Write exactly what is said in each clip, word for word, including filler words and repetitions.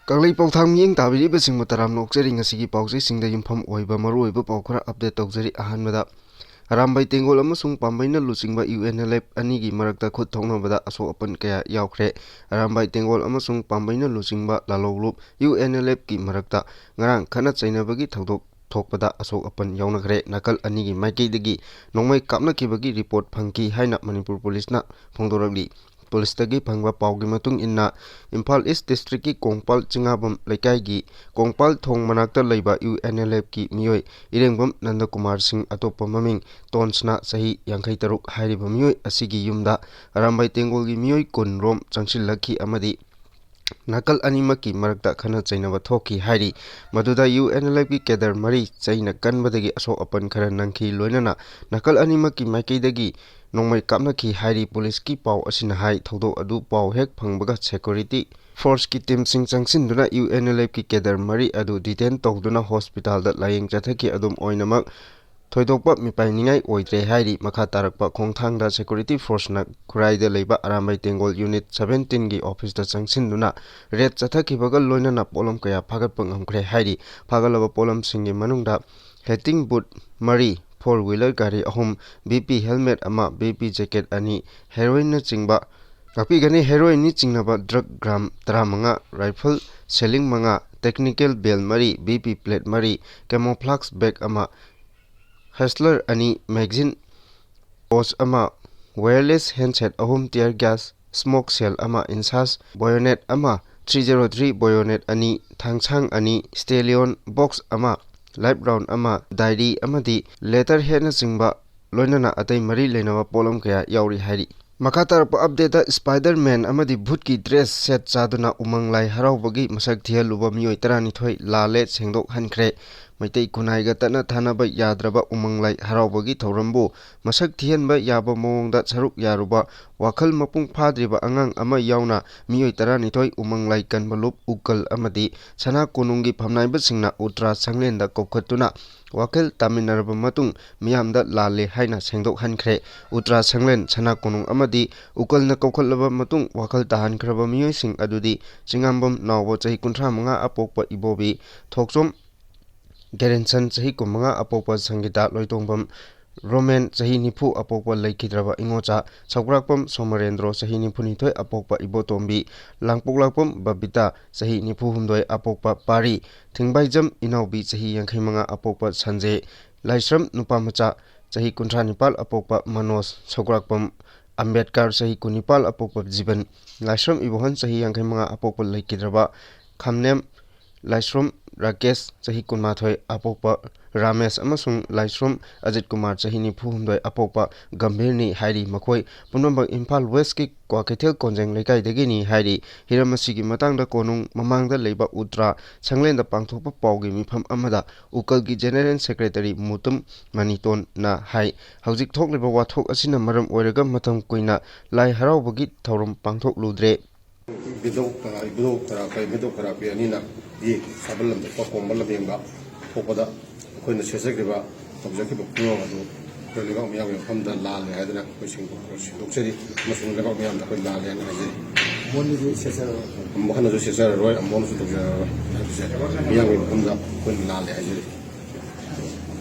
ꯀꯪꯂꯩ ꯄꯥꯎꯊꯥꯡ ꯃꯤꯠꯌꯦꯡ ꯇꯥꯕꯤꯔꯤꯕꯁꯤꯡꯕꯨ ꯇꯔꯥꯝꯅ ꯑꯣꯛꯆꯔꯤ꯫ ꯉꯁꯤꯒꯤ ꯄꯥꯎꯆꯦꯁꯤꯡꯗ ꯌꯨꯝꯐꯝ ꯑꯣꯏꯕ ꯃꯔꯨꯑꯣꯏꯕ ꯄꯥꯎ ꯈꯔ update ꯇꯧꯖꯔꯤ꯫ ꯑꯍꯥꯟꯕꯗ, ꯑꯔꯥꯝꯕꯥꯏ ꯇꯦꯡꯒꯣꯜ ꯑꯃꯁꯨꯡ ꯄꯥꯝꯕꯩꯅ ꯂꯨꯆꯤꯡꯕ U N L F ꯑꯅꯤꯒꯤ ꯃꯔꯛꯇ ꯈꯨꯠ ꯊꯣꯛꯅꯕꯗ ꯑꯁꯣꯛ ꯑꯄꯟ ꯀꯌꯥ ꯌꯥꯎꯈ꯭ꯔꯦ꯫ ꯑꯔꯥꯝꯕꯥꯏ ꯇꯦꯡꯒꯣꯜ ꯑꯃꯁꯨꯡ ꯄꯥꯝꯕꯩꯅ ꯂꯨꯆꯤꯡꯕ ꯂꯥꯂꯣꯡꯂꯨꯞ U N L F ꯀꯤ ꯃꯔꯛꯇ ꯉꯔꯥꯡ ꯈꯠꯅ ꯆꯩꯅꯕꯒꯤ ꯊꯧꯗꯣꯛ ꯊꯣꯛꯄꯗ ꯑꯁꯣꯛ ꯑꯄꯟ ꯌꯥꯎꯅꯈ꯭ꯔꯦ꯫ ꯅꯥꯀꯜ ꯑꯅꯤꯒꯤ ꯃꯥꯏꯀꯩꯗꯒꯤ ꯅꯣꯡꯃꯩ ꯀꯥꯞꯅꯈꯤꯕꯒꯤ report ꯐꯪꯈꯤ ꯍꯥꯏꯅ ꯃꯅꯤꯄꯨꯔ ꯄꯨꯂꯤꯁꯅ ꯐꯣꯡꯗꯣꯔꯛꯂꯤ꯫ ꯄꯨꯂꯤꯁꯇꯒꯤ ꯐꯪꯕ ꯄꯥꯎꯒꯤ ꯃꯇꯨꯡ ꯏꯟꯅ, ꯏꯝꯐꯥꯜ East District ꯀꯤ ꯀꯣꯡꯄꯥꯜ ꯆꯤꯉꯥꯕꯝ ꯂꯩꯀꯥꯏꯒꯤ ꯀꯣꯡꯄꯥꯜ ꯊꯣꯡ ꯃꯅꯥꯛꯇ ꯂꯩꯕ U N L F ꯀꯤ ꯃꯤꯑꯣꯏ ꯏꯔꯦꯡꯕꯝ ꯅꯟꯗꯀꯨꯃꯥꯔ ꯁꯤꯡ, ꯑꯇꯣꯞꯄ ꯃꯃꯤꯡ ꯇꯣꯟꯁꯅꯥ, ꯆꯍꯤ ꯌꯥꯡꯈꯩ ꯇꯔꯨꯛ ꯍꯥꯏꯔꯤꯕ ꯃꯤꯑꯣꯏ ꯑꯁꯤꯒꯤ ꯌꯨꯝꯗ ꯑꯔꯥꯝꯕꯥꯏ ꯇꯦꯡꯒꯣꯜꯒꯤ ꯃꯤꯑꯣꯏ ꯀꯨꯟ ꯔꯣꯝ ꯆꯪꯁꯤꯜꯂꯛꯈꯤ ꯑꯃꯗꯤ ꯅꯥꯀꯜ ꯑꯅꯤꯃꯛꯀꯤ ꯃꯔꯛꯇ ꯈꯠꯅ ꯆꯩꯅꯕ ꯊꯣꯛꯈꯤ ꯍꯥꯏꯔꯤ꯫ ꯃꯗꯨꯗ U N L F ꯀꯤ cadre ꯃꯔꯤ ꯆꯩꯅ ꯀꯟꯕꯗꯒꯤ ꯑꯁꯣꯛ ꯑꯄꯟ ꯈꯔ ꯅꯪꯈꯤ, ꯂꯣꯏꯅꯅ ꯅꯥꯀꯜ ꯑꯅꯤꯃꯛꯀꯤ ꯃꯥꯏꯀꯩꯗꯒꯤ ꯅꯣꯡꯃꯩ ꯀꯥꯞꯅꯈꯤ ꯍꯥꯏꯔꯤ꯫ ꯄꯨꯂꯤꯁꯀꯤ ꯄꯥꯎ ꯑꯁꯤꯅ ꯍꯥꯏ, ꯊꯧꯗꯣꯛ ꯑꯗꯨ ꯄꯥꯎ ꯍꯦꯛ ꯐꯪꯕꯒ security force ꯀꯤ team ꯁꯤꯡ ꯆꯪꯁꯤꯟꯗꯨꯅ U N L F ꯀꯤ cadre ꯃꯔꯤ ꯑꯗꯨ detain ꯇꯧꯗꯨꯅ hospital ꯗ ꯂꯥꯌꯦꯡ ꯆꯠꯊꯈꯤ꯫ ꯑꯗꯨꯝ ꯑꯣꯏꯅꯃꯛ, ꯊꯣꯏꯗꯣꯛꯄ ꯃꯤꯄꯥꯏꯅꯤꯡꯉꯥꯏ ꯑꯣꯏꯗ꯭ꯔꯦ ꯍꯥꯏꯔꯤ꯫ ꯃꯈꯥ ꯇꯥꯔꯛꯄ ꯈꯣꯡꯊꯥꯡꯗ security force ꯅ ꯈꯨꯔꯥꯏꯗ ꯂꯩꯕ ꯑꯔꯥꯝꯕꯥꯏ ꯇꯦꯡꯒꯣꯜ Unit seventeen ꯒꯤ office ꯇ ꯆꯪꯁꯤꯟꯗꯨꯅ raid ꯆꯠꯊꯈꯤꯕꯒ ꯂꯣꯏꯅꯅ ꯄꯣꯠꯂꯝ ꯀꯌꯥ ꯐꯥꯒꯠꯄ ꯉꯝꯈ꯭ꯔꯦ ꯍꯥꯏꯔꯤ꯫ ꯐꯥꯒꯠꯂꯕ ꯄꯣꯠꯂꯝꯁꯤꯡꯒꯤ ꯃꯅꯨꯡꯗ hunting boot ꯃꯔꯤ, four wheeler ꯒꯥꯔꯤ ꯑꯍꯨꯝ, B P helmet ꯑꯃ, B P jacket ꯑꯅꯤ, heroin ꯅꯆꯤꯡꯕ ꯉꯥꯛꯄꯤꯒꯅꯤ꯫ Heroin ꯅ ꯆꯤꯡꯅꯕ drug gram ꯇꯔꯥꯃꯉꯥ, rifle ꯁꯦꯂꯤꯡ ꯃꯉꯥ, technical belt ꯃꯔꯤ, B P plate ꯃꯔꯤ, camouflage bag ꯑꯃ, Hustler ꯑꯅꯤ, magazine pouch ꯑꯃ, wireless handset ꯑꯍꯨꯝ, tear gas, smoke shell ꯑꯃ, INSAS bayonet ꯑꯃ, three zero three bayonet ꯑꯅꯤ, ꯊꯥꯡꯁꯥꯡ ꯑꯅꯤ, Stallion box ꯑꯃ, live round ꯑꯃ, diary ꯑꯃꯗꯤ letter head ꯅꯆꯤꯡꯕ, ꯂꯣꯏꯅꯅ ꯑꯇꯩ ꯃꯔꯤ ꯂꯩꯅꯕ ꯄꯣꯠꯂꯝ ꯀꯌꯥ ꯌꯥꯎꯔꯤ ꯍꯥꯏꯔꯤ꯫ ꯃꯈꯥ ꯇꯥꯔꯛꯄ update ꯇ, Spider-Man ꯑꯃꯗꯤ ꯚꯨꯠꯀꯤ dress set ꯆꯥꯗꯨꯅ ꯎꯃꯪ ꯂꯥꯏ ꯍꯔꯥꯎꯕꯒꯤ ꯃꯁꯛ ꯊꯤꯍꯜꯂꯨꯕ ꯃꯤꯑꯣꯏ ꯇꯔꯥꯅꯤꯊꯣꯏ ꯂꯥꯜꯂꯦ, ꯁꯦꯡꯗꯣꯛꯍꯟꯈ꯭ꯔꯦ꯫ ꯃꯩꯇꯩ ꯈꯨꯟꯅꯥꯏꯒ ꯇꯠꯅ ꯊꯥꯅꯕ ꯌꯥꯗ꯭ꯔꯕ ꯎꯃꯪ ꯂꯥꯏ ꯍꯔꯥꯎꯕꯒꯤ ꯊꯧꯔꯝꯕꯨ ꯃꯁꯛ ꯊꯤꯍꯟꯕ ꯌꯥꯕ ꯃꯑꯣꯡꯗ ꯁꯔꯨꯛ ꯌꯥꯔꯨꯕ ꯋꯥꯈꯜ ꯃꯄꯨꯡ ꯐꯥꯗ꯭ꯔꯤꯕ ꯑꯉꯥꯡ ꯑꯃ ꯌꯥꯎꯅ ꯃꯤꯑꯣꯏ ꯇꯔꯥꯅꯤꯊꯣꯏ ꯎꯃꯪ ꯂꯥꯏ ꯀꯟꯕ ꯂꯨꯞ, ꯎꯀꯜ ꯑꯃꯗꯤ ꯁꯅꯥ ꯀꯣꯅꯨꯡꯒꯤ ꯐꯝꯅꯥꯏꯕꯁꯤꯡꯅ ꯎꯇ꯭ꯔꯥ ꯁꯪꯂꯦꯟꯗ ꯀꯧꯈꯠꯇꯨꯅ ꯋꯥꯈꯜ ꯇꯥꯃꯤꯟꯅꯔꯕ ꯃꯇꯨꯡ ꯃꯤꯌꯥꯝꯗ ꯂꯥꯜꯂꯦ ꯍꯥꯏꯅ ꯁꯦꯡꯗꯣꯛꯍꯟꯈ꯭ꯔꯦ꯫ ꯎꯇ꯭ꯔꯥ ꯁꯪꯂꯦꯟ, ꯁꯅꯥ ꯀꯣꯅꯨꯡ ꯑꯃꯗꯤ ꯎꯀꯜꯅ ꯀꯧꯈꯠꯂꯕ ꯃꯇꯨꯡ ꯋꯥꯈꯜ ꯇꯥꯍꯟꯈ꯭ꯔꯕ ꯃꯤꯑꯣꯏꯁꯤꯡ ꯑꯗꯨꯗꯤ ꯆꯤꯉꯥꯝꯕꯝ ꯅꯥꯎꯕ ꯆꯍꯤ ꯀꯨꯟꯊ꯭ꯔꯥ ꯃꯉꯥ ꯑꯄꯣꯛꯄ ꯏꯕꯣꯕꯤ, ꯊꯣꯛꯆꯣꯝ ꯒꯦꯔꯦꯟꯁꯟ ꯆꯍꯤ ꯀꯨꯟꯃꯉꯥ ꯑꯄꯣꯛꯄ ꯁꯪꯒꯤꯇꯥ ꯂꯣꯏꯇꯣꯡꯕꯝ, ꯔꯣꯃꯦꯟ ꯆꯍꯤ ꯅꯤꯐꯨ ꯑꯄꯣꯛꯄ ꯂꯩꯈꯤꯗ꯭ꯔꯕ ꯏꯉꯣꯆꯥ, ꯁꯧꯒ꯭ꯔꯥꯛꯄꯝ ꯁꯣꯃꯔꯦꯟꯗ꯭ꯔꯣ ꯆꯍꯤ ꯅꯤꯐꯨꯅꯤꯊꯣꯏ ꯑꯄꯣꯛꯄ ꯏꯕꯣꯇꯣꯝꯕꯤ, ꯂꯥꯡꯄꯣꯛꯂꯥꯛꯄꯝ ꯕꯕꯤꯇꯥ ꯆꯍꯤ ꯅꯤꯐꯨ ꯍꯨꯝꯗꯣꯏ ꯑꯄꯣꯛꯄ ꯄꯥꯔꯤ, ꯊꯤꯡꯕꯥꯏꯖꯝ ꯏꯅꯥꯎꯕꯤ ꯆꯍꯤ ꯌꯥꯡꯈꯩ ꯃꯉꯥ ꯑꯄꯣꯛꯄ ꯁꯟꯖꯦ, ꯂꯥꯏꯁ꯭ꯔꯝ ꯅꯨꯄꯥ ꯃꯆꯥ ꯆꯍꯤ ꯀꯨꯟꯊ꯭ꯔꯥ ꯅꯤꯄꯥꯜ ꯑꯄꯣꯛꯄ ꯃꯅꯣꯖ, ꯁꯧꯒ꯭ꯔꯥꯛꯄꯝ ꯑꯝꯕꯦꯗꯀꯔ ꯆꯍꯤ ꯀꯨꯟꯅꯤꯄꯥꯜ ꯑꯄꯣꯛꯄ ꯖꯤꯕꯟ, ꯂꯥꯏꯁ꯭ꯔꯝ ꯏꯕꯣꯍꯟ ꯆꯍꯤ ꯌꯥꯡꯈꯩ ꯃꯉꯥ ꯑꯄꯣꯛꯄ ꯂꯩꯈꯤꯗ꯭ꯔꯕ ꯈꯝꯅꯦꯝ ꯂꯥꯏꯁ꯭ꯔꯣꯝ ꯔꯥꯀꯦꯁ ꯆꯍꯤ ꯀꯨꯟꯃꯥꯊꯣꯏ ꯑꯄꯣꯛꯄ ꯔꯥꯃꯦꯁ ꯑꯃꯁꯨꯡ ꯂꯥꯏꯁ꯭ꯔꯣꯝ ꯑꯖꯤꯠ ꯀꯨꯃꯥꯔ ꯆꯍꯤ ꯅꯤꯐꯨ ꯍꯨꯝꯗꯣꯏ ꯑꯄꯣꯛꯄ ꯒꯝꯚꯤꯔꯅꯤ ꯍꯥꯏꯔꯤ꯫ ꯃꯈꯣꯏ ꯄꯨꯝꯅꯃꯛ ꯏꯝꯐꯥꯜ ꯋꯦꯁꯀꯤ ꯀ꯭ꯋꯥꯀꯩꯊꯦꯜ ꯀꯣꯟꯖꯦꯡ ꯂꯩꯀꯥꯏꯗꯒꯤꯅꯤ ꯍꯥꯏꯔꯤ꯫ ꯍꯤꯔꯝ ꯑꯁꯤꯒꯤ ꯃꯇꯥꯡꯗ ꯀꯣꯅꯨꯡ ꯃꯃꯥꯡꯗ ꯂꯩꯕ ꯎꯇ꯭ꯔꯥ ꯁꯪꯂꯦꯟꯗ ꯄꯥꯡꯊꯣꯛꯄ ꯄꯥꯎꯒꯤ ꯃꯤꯐꯝ ꯑꯃꯗ ꯎꯀꯜꯒꯤ ꯖꯦꯅꯦꯔꯦꯜ ꯁꯦꯀ꯭ꯔꯦꯇꯔꯤ ꯃꯨꯇꯨꯝ ꯃꯅꯤꯇꯣꯟꯅ ꯍꯥꯏ, ꯍꯧꯖꯤꯛ ꯊꯣꯛꯂꯤꯕ ꯋꯥꯊꯣꯛ ꯑꯁꯤꯅ ꯃꯔꯝ ꯑꯣꯏꯔꯒ ꯃꯇꯝ ꯀꯨꯏꯅ ꯂꯥꯏ ꯍꯔꯥꯎꯕꯒꯤ ꯊꯧꯔꯝ ꯄꯥꯡꯊꯣꯛꯂꯨꯗ꯭ꯔꯦ꯫ ꯏꯕꯨꯙꯧ, ꯑ, ꯏꯕꯨꯙꯧ ꯈꯔꯥꯛꯄ, ꯏꯕꯨꯙꯧ ꯈꯔꯥꯛꯄꯤ ꯑꯅꯤꯅ ꯒꯤ ꯁꯥꯕꯜ ꯂꯝꯗ ꯀꯣꯝꯕ ꯂꯝꯍꯦꯟꯕ ꯊꯣꯛꯄꯗ ꯑꯩꯈꯣꯏꯅ ꯁꯦꯠꯆꯈꯤꯕ, ꯇꯧꯖꯈꯤꯕ ꯄꯨꯝꯅꯃꯛ ꯑꯗꯨ ꯑꯩꯈꯣꯏ ꯂꯩꯕꯥꯛ ꯃꯤꯌꯥꯝꯒꯤ ꯃꯐꯝꯗ ꯂꯥꯜꯂꯦ ꯍꯥꯏꯗꯨꯅ ꯑꯩꯈꯣꯏ ꯁꯦꯡꯗꯣꯛ-, ꯁꯦꯡꯗꯣꯛꯆꯔꯤ ꯑꯃꯁꯨꯡ ꯂꯩꯕꯥꯛ ꯃꯤꯌꯥꯝꯗ ꯑꯩꯈꯣꯏ ꯂꯥꯜꯂꯦ ꯍꯥꯏꯅ ꯍꯥꯏꯖꯔꯤ꯫ ꯑꯃꯣꯟꯒꯤꯁꯨ ꯁꯦꯠꯆꯔꯔꯣꯏ꯫ ꯑꯃꯨꯛ ꯍꯟꯅꯁꯨ ꯁꯦꯠꯆꯔꯔꯣꯏ, ꯑꯃꯣꯟꯁꯨ ꯇꯧꯖꯔꯔꯣꯏ ꯍꯥꯏꯕꯁꯦ ꯃꯤꯌꯥꯝꯒꯤ ꯃꯐꯝꯗ ꯑꯩꯈꯣꯏꯅ ꯂꯥꯜꯂꯦ ꯍꯥꯏꯖꯔꯤ꯫